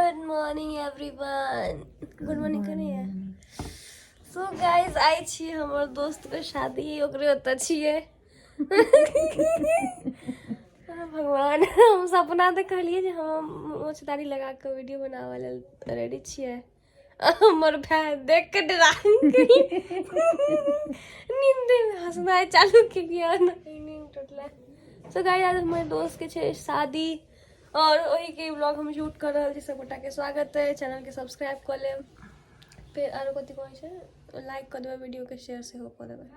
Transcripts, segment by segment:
Good morning everyone. Good morning करिए। So guys, आइ छी हमर दोस्त के शादी, ओकरे ओतऽ छियै। भगवान, हम सपना देखलियै जे हम मोछ दाढ़ी लगा कऽ वीडियो बनाबऽ लेल रेडी छियै। हमर भाय देख के डरा नींदे में हंसनाइ चालू केलियै, नींद टूटलै। सो गाइस, आज हमर दोस्त के छै शादी और ओही के व्लॉग हम शूट कर रहल छी। सब गोटा के स्वागत है। चैनल के सब्सक्राइब कऽ लेब, फेर आरो कथी कहै छै, लाइक कऽ देबै, वीडियो के शेयर सेहो कऽ देबै।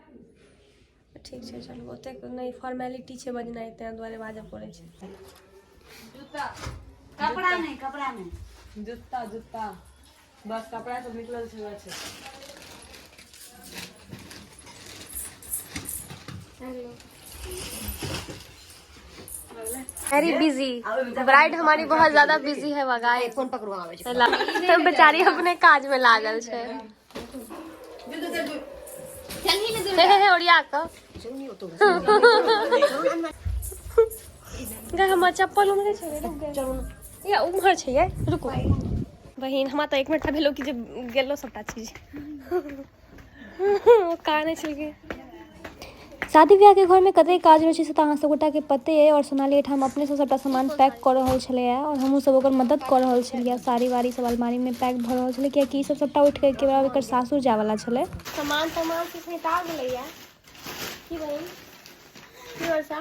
ठीक छै, चलू, ओतेक नहि फॉर्मेलिटी छै बजनाइ, ताहि दुआरे बाजऽ पड़ै छै। जूता, कपड़ा नहीं, कपड़ा नहीं, जूता, जूता, बस कपड़ा सब निकलल छै, वएह छै। हेलो, वेरी बिजी ब्राइड हमारी, बहुत ज्यादा बिजी है। गाइस, फोन पकड़ू, आबै छै। बेचारी अपने काज में लागल छै। हे हे हे, ओरिया कऽ गै। हमर चप्पल उम्हरे छै, रुक गै। या उम्हर छै ये, रुकू बहिन। हमरा तऽ एक मिनट भेलो कि जे गेलो सबटा चीज कानै छलकै। शादी ब्याहके घरमे कतेक काज रहै छै से तऽ अहाँ सब गोटाके पते अइ। आओर सोनाली एहिठाम अपनेसँ सबटा सामान पैक कऽ रहल छलैए आओर हमहूँ सब ओकर मदद कऽ रहल छलियै। साड़ी वाड़ी सब अलमारीमे पैक भऽ रहल छलै, कियाकि ई सब सबटा उठि कऽ एके बेर एकर सासुर जायवला छलै। सामान तामान से सैंता गेलैया की बहिन? की वर्षा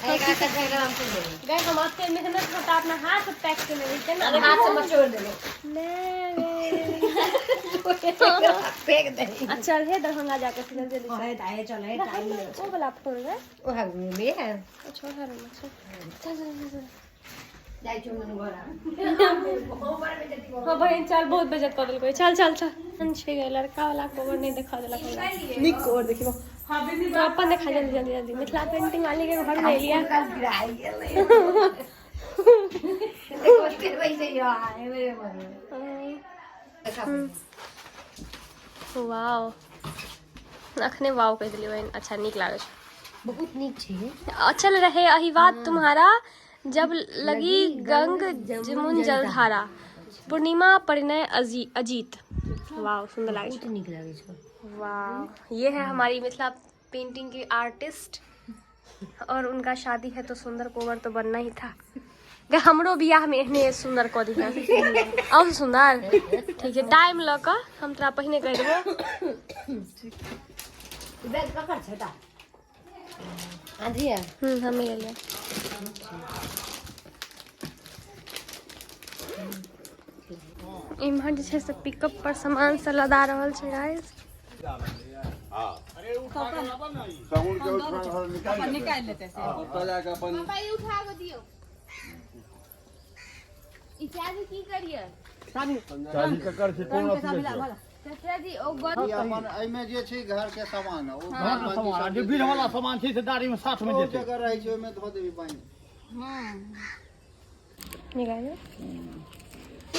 गए, हम ओते मेहनत होता अपना हाथ से पैक केने रहिते ने। हाथ से मचोड़ देलो। नहि। फेंक दे। आ चल हे, दरभंगा जाके फिर जल्दी से। है आए, चल है टाइम। ओ वाला फोन रे। ओ है रूम में है। अच्छा, है रूम में छै। चल चल चल चल। जाइ छी हम घर। हाँ बहिन, चल, बहुत बेइज्जत कऽ देलकै। चल चल चल। छै गए, लड़का वाला कोबर नहि देखा देलक हमरा। नीक कोबर देखियौ। हाँ बिन्दी। तो अपन देखा, जल्दी जल्दी जल्दी। मिथिला पेंटिंग वाली के घर में एलियै। कल गिराई गेलै देखो, वैसे ही आए मेरे मन में। वाव, अखने वाव कहि देलियै बहिन। अच्छा, नीक लागै छै। बहुत नीक छै। अचल रहे अहिवात तुम्हारा, जब लगी गंग जमुन जलधारा। पूर्णिमा परिणय अजीत। वाह, सुंदर लागै छै। बहुत नीक लागै छै। वाह, ये है हमारी मिथिला पेंटिंग की आर्टिस्ट और उनका शादी है तो सुंदर कोबर तो बनना ही था। गे, हमरो बियाह में एहने सुंदर कऽ दिहे, और सुंदर। ठीक छै, टाइम लऽ कऽ हम तोरा पहिने कहि देबो। बैग ककर छै ता आधी है? हमें लेलियै। इम्हर जे छै से पिकअप पर सामान सब लदा रहल छै गाइस। शगुन के उठा निकाल। अपन निकालि लेतै से। ओतऽ जाके अपन पापा, ई उठा के दियौ। ई चाभी की करिए? चाभी ककर छै? कोन अथी छै? चाचा जी, ओ गो। ई अपन एहिमे जे छै घर के सामान, ओ घर के सामान आ जे भीड़ वाला सामान छै से गाड़ी में साथ में ओ जेतै। जगह रहै छै, ओहिमे धो देबी पानि। निकाल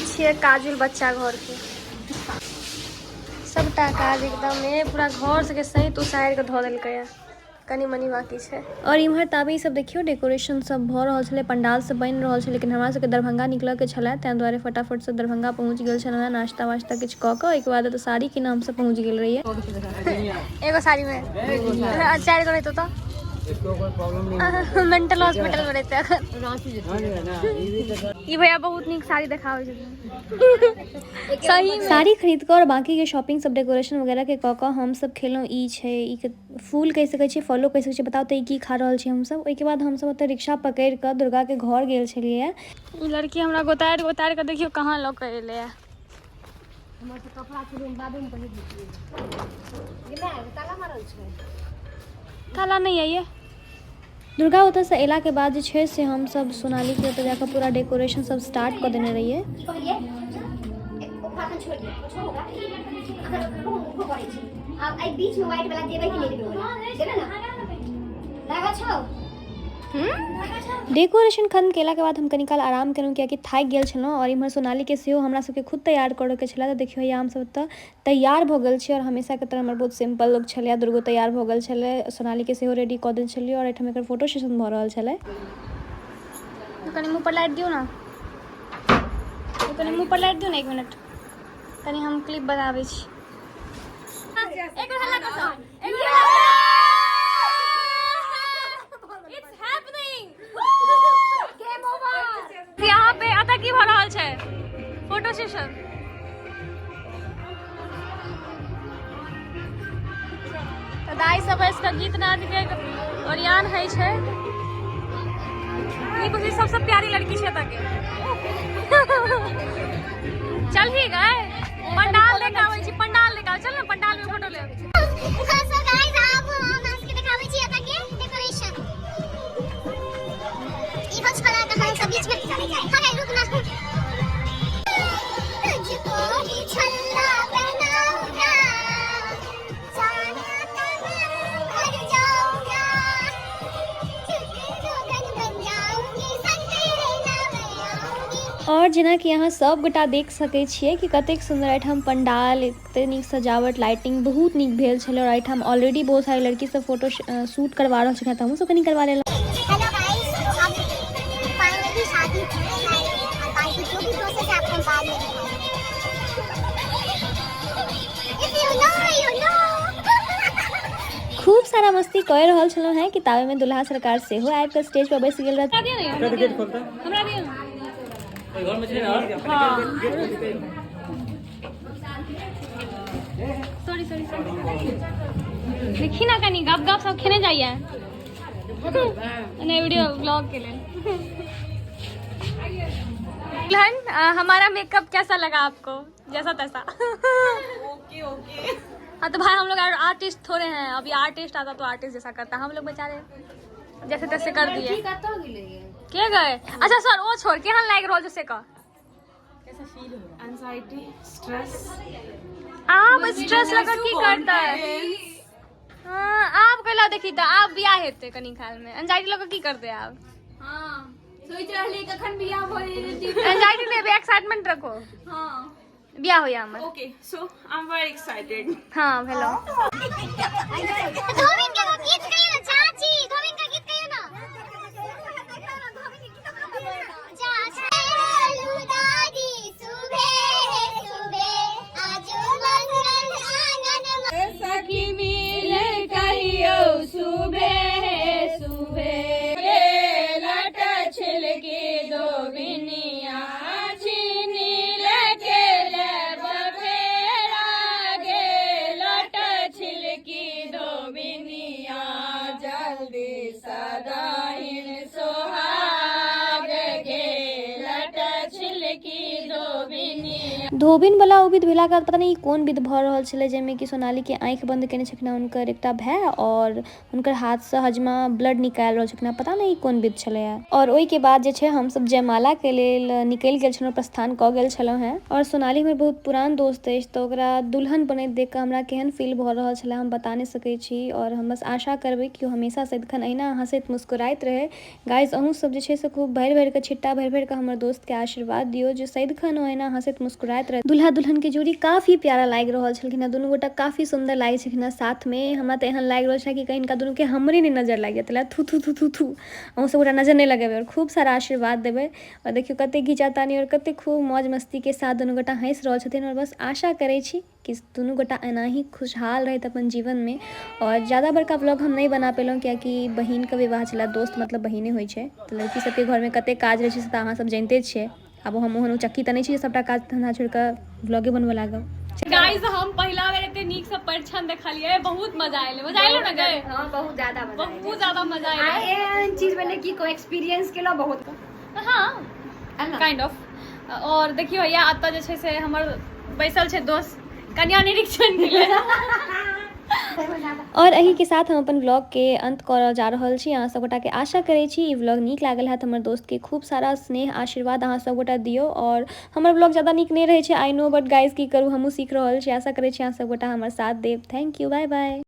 छियै काजुल बच्चा घर के सबटा काज एकदम ए पूरा घर सबके सहित उसारि कऽ धऽ देलकै। कनि मनि बाकी छै। और इम्हर ताबे ई सब देखियौ, डेकोरेशन सब भऽ रहल छलै, पंडाल सब बनि रहल छलै, लेकिन हमरा सबके दरभंगा निकलऽ के छलै, ताहि दुआरे फटाफट से दरभंगा पहुँच गेल छलहुँ हेँ। नाश्ता वास्ता किछु कऽ कऽ ओहिके बाद एतऽ साड़ी कीनऽ हमसब पहुँच गेल रहियै। एगो साड़ी में चारि गो रहितो तऽ इसको कोई प्रॉब्लम नहीं। मेंटल हॉस्पिटल में रहते अखन। रांची जेतै। ई भैया बहुत नीक साड़ी देखाबै छथिन सही में। साड़ी खरीद कऽ और बाकीके शॉपिंग सब डेकोरेशन वगैरह के कऽ कऽ हमसब खेलहुँ। ई छै, ई के फूल कहि सकै छियै, फलो कहि सकै छियै, बताउ तऽ ई की खा रहल छी हमसब? ओहिके बाद हमसब ओतऽ रिक्शा पकड़ि कऽ दुर्गाके घर गेल छलियै। ई लड़की हमरा गोतारि गोतारि कऽ देखियौ कहाँ लऽ कऽ एलै। हमर तऽ कपड़ा छै, बादमे पहिर लेतियै। गेलै, ताला मारल छै। ताला नहीं है ये। दुर्गा ओतऽसँ अयलाके बाद जे छै से हमसब सोनालीके ओतऽ जाकऽ पूरा डेकोरेशन सब स्टार्ट कऽ देने रहियै। पहिले ओ फाटल छोड़ दियौ, छोड़ू ओकरा। अखन उठबो करै छै। आब एहि बीच में व्हाइट वाला देबै कि नहि देबै? वाला देबै ने? लागल छौ? डेकोरेशन खत्म केलाके बाद हम कनी काल आराम केलहुँ, कियाकि थाकि गेल छलहुँ। आओर इम्हर सोनालीके सेहो हमरा सबके खुद तैयार करऽके छलै। तऽ देखियौ, हैया हमसब ओतऽ तैयार भऽ गेल छी आओर हमेशाके तरह हमर बहुत सिम्पल लुक छलै। दुर्गो तैयार भऽ गेल छलै, सोनालीके सेहो रेडी कऽ देने छलियै आओर एहिठाम एकर फोटो सेशन भऽ रहल छलै। कनि मुँह पर लाइट दियौ ने। कनि मुँह पर लाइट दियौ ने, एक मिनट, कनि हम क्लिप बनाबै छी। एक बेर हल्ला कर सब। It's happening! Game over! यहाँ पे अतः की भऽ रहल छै? Photo session. तऽ दाइ सब बैस कऽ गीत नाद के ओरियान होइ छै। ई बुझी सबसे प्यारी लड़की छै एतऽ के। चल ही गए, पंडाल देख आबै छी, पंडाल देख आबै। चल ने, पंडाल में फोटो लेब। सो गाइस, आब हम अहाँ सबके देखाबै छी एतऽ के डेकोरेशन। ई हो छोड़ा के हम सब बीच में। अरे रुक ना, तुझको ही छल्ला पहनाऊंगा, जाना तमन भर जाऊंगा, तुझको बन जाऊंगी, संग तेरे ना मैं आऊंगी। आओर जेनाकि अहाँ सब गोटा देख सकै छियै कि कतेक सुन्दर एहिठाम पंडाल, एतेक नीक सजावट, लाइटिंग बहुत नीक भेल छलै। आओर एहिठाम ऑलरेडी बहुत सारी लड़की सब फोटो शूट करवा रहल छलै, तऽ हमहूँ सब कनि करवा लेलहुँ। हेलो गाइस, अब फाइनली शादी हो जाएगी और बाकी जो भी प्रोसेस है, आपको हम बाद में दिखाएंगे। If you know, you know. खूब सारा मस्ती कऽ रहल छलहुँ हेँ कि ताबेमे दुल्हा सरकार सेहो आबि कऽ स्टेज पर बैस गेल रहथिन। दियौ ने, हमरा दियौ ने। हाँ, सॉरी सॉरी सॉरी। देखी ना, कनी गप गप सब खेने जाइए। नहीं, वीडियो ब्लॉग के लिए। दुल्हन, हमारा मेकअप कैसा लगा आपको? जैसा तैसा। Okay okay. हाँ तो भाई, हम लोग आर्टिस्ट थोड़े हैं। अभी आर्टिस्ट आता तो आर्टिस्ट जैसा करता। हम लोग बेचारे जैसे तैसे कर दिए। के गए? अच्छा सर, ओ छोड़, केहन लागि रहल छै से कह। Anxiety, stress. आब स्ट्रेस लगा की करतै? हाँ, आब कैला देखी तऽ आब बियाह हेतै कनी काल में, एंजाइटी लऽ कऽ की करतै आब? हाँ, सोचि रहली कखन बियाह भऽ जेतै। एंजाइटी लेबे, एक्साइटमेंट रखो। बियाह होइया हमर। Okay, so I am very excited. हाँ, भेलो। धोबिन के एगो गीत कहियो ना चाची, धोबिन का गीत कहियो ना चाची। दादी, सुबह सुबह आजो मंगल आंगन। सखी मिल कहियो सुबह सुबह, लट छिलके धोबिनिया छीनी लेके लेब फेरा गे, लट छिलकी धोबिनिया, जल्दी सदाहिन सोहाग गे, लट छिलकी धोबिनिया। धोबिन वाला ओ विध भेलाके बाद पता नहि ई कोन विध भऽ रहल छलै, जाहिमे कि सोनालीके आँखि बन्द केने छलखिन हुनकर एकटा भाय आओर हुनकर हाथसँ हजमा ब्लड निकालि रहल छलखिन। पता नहि ई कोन विध छलैया। आओर ओहिके बाद जे छै, हमसभ जयमालाके लेल निकलि गेल छलहुँ, प्रस्थान कऽ गेल छलहुँ हेँ। आओर सोनाली हमर बहुत पुरान दोस्त अछि, तऽ ओकरा दुल्हन बनैत देख कऽ हमरा केहन फील भऽ रहल छलै, हम बता नहि सकै छी। आओर हम बस आशा करबै कि ओ हमेशा सदिखन अहिना हँसैत मुस्कुराइत रहै। गाइज, अहूँ सब जे छै से खूब भरि भरि कऽ छिट्टा भरि भरि कऽ हमर दोस्तके आशीर्वाद दियौ जे सदिखन ओ एना हँसैत मुस्कुराइत रहै। दुल्हा दुल्हनके जोड़ी काफी प्यारा लागि रहल छलखिन हेँ। दुनू गोटा काफी सुन्दर लागै छलखिन हेँ साथमे। हमरा तऽ एहन लागि रहल छलै कि कहीं हिनका दुनूके हमरे नहि नजर लागि जाय। थू थू थू थू थू। अहूँ सब गोटा नजर नहि लगेबै आओर खूब सारा आशीर्वाद देबै। आओर देखियौ, कते घिचातानी आओर कते खूब मौज मस्तीके साथ दुनू गोटा हँसि रहल छथिन। आओर बस आशा करै छी कि दुनू गोटा एनाही खुशहाल रहथि अपन जीवनमे। आओर ज्यादा बड़का व्लॉग हम नहि बना पेलहुँ, कियाकि बहिनके विवाह छलै। दोस्त मतलब बहिने होइ छै, तऽ लड़की सबके घरमे कते काज रहै छै से तऽ अहाँ सब जानिते छियै। आब हम ओहन उचक्की तऽ नहि छी जे सबटा काज धन्धा छोड़ि कऽ व्लॉगे बनबऽ लागब। गाइस, हम पहिला बेर एते नीक से परिछन देखलियै। बहुत मजा एलै। मजा एलो ने गए? हाँ, बहुत ज्यादा मजा। बहुत ज्यादा मजा एलै। एहन चीज भेलै कि कोइ एक्सपीरियंस केलहुँ बहुत। हाँ, काइंड ऑफ। और देखियौ भैया, एतऽ जे छै से हमर बैसल छै दोस्त कन्या निरीक्षण के लेल। आओर एहिके साथ हम अपन व्लॉगके अंत करऽ जा रहल छी। अहाँ सबगोटाके आशा करै छी ई व्लॉग नीक लागल हैत। हमर दोस्तके खूब सारा स्नेह आशीर्वाद अहाँ सबगोटा दियौ। आओर हमर व्लॉग ज्यादा नीक नहि रहै छै, I know, but guys, की करू, हमहूँ सीख रहल छी। आशा करै छी अहाँ सबगोटा हमर साथ देब। Thank you, by by.